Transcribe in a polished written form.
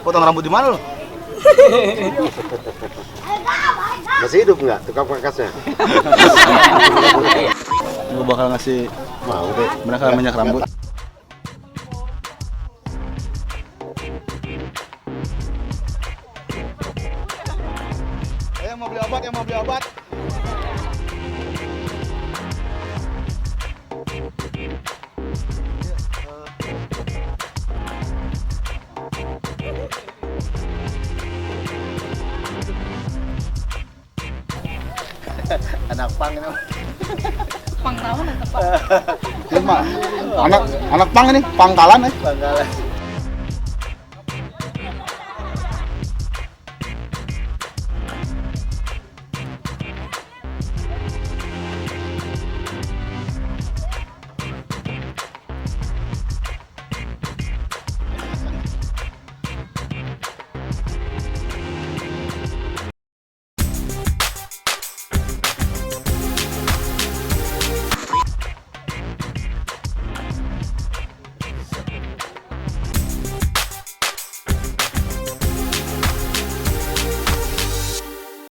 Potong rambut di mana lo? Masih hidup nggak tukang pangkasnya? Gue bakal ngasih Mau deh. mereka minyak rambut. Yang mau beli obat, yang mau beli obat. Anak pang ini. Pangkalan atau apa? Ini mah anak pang ini, pangkalan ya. Pangkalan.